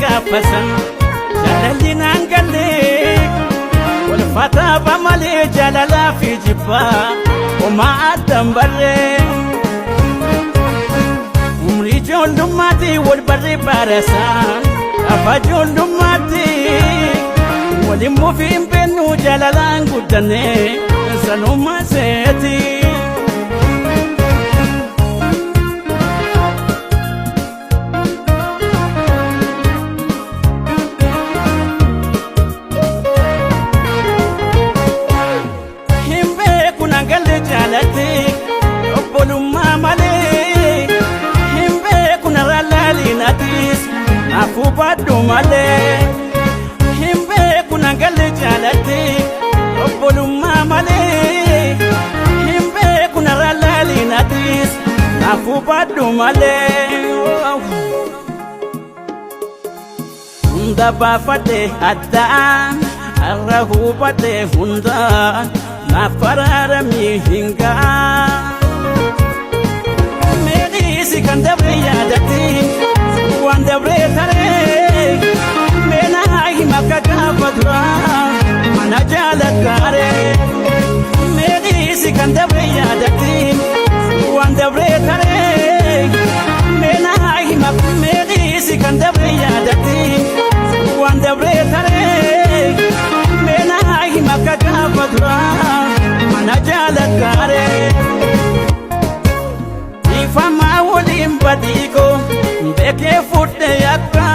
Gaafasan jaalalli naan gallee walfaataaba malee jaalalaa fi jibbaa homaa addan barree. Umrii ijoollummaatti wal barree baarasaa gaafa ijoollummaatti waliin mufiin beennu jaalalaan guddanne sanuma seeti. Hin beeku naan galle jaalatti obbolummaa malee, hin beeku narraa laalinatis naaf hubadhu malee. Hin beeku naan galle jaalatti obbolummaa malee, hin beeku narraa laalinatis naaf hubadhu malee. Hunda baafadhe addaan har'a hubadhe hunda naaf araaramii hin ga'a. Meedhiisi kan dabre yaadatti waan dabre taree, meenaa hima akka gaafa dura mana jaalattaaree. Meedhiisi kan dabre yaadatti waan dabre taree, meenaa hima. Meedhiisi kan dabre yaadatti waan dabre taree, meenaa hima akka gaafa dura mana jaalattaaree. Ifamaa waliin badiiko beekee fudhe akka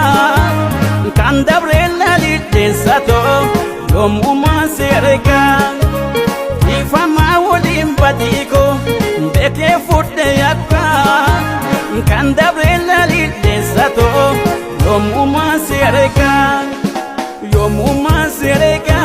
kan dabre laalidheessatoo yoomumaan si argaa. Ifamaa waliin badiiko beekee fudhe akka kan dabre laalidheessatoo yoomumaan si argaa. Yoomumaan si argaa.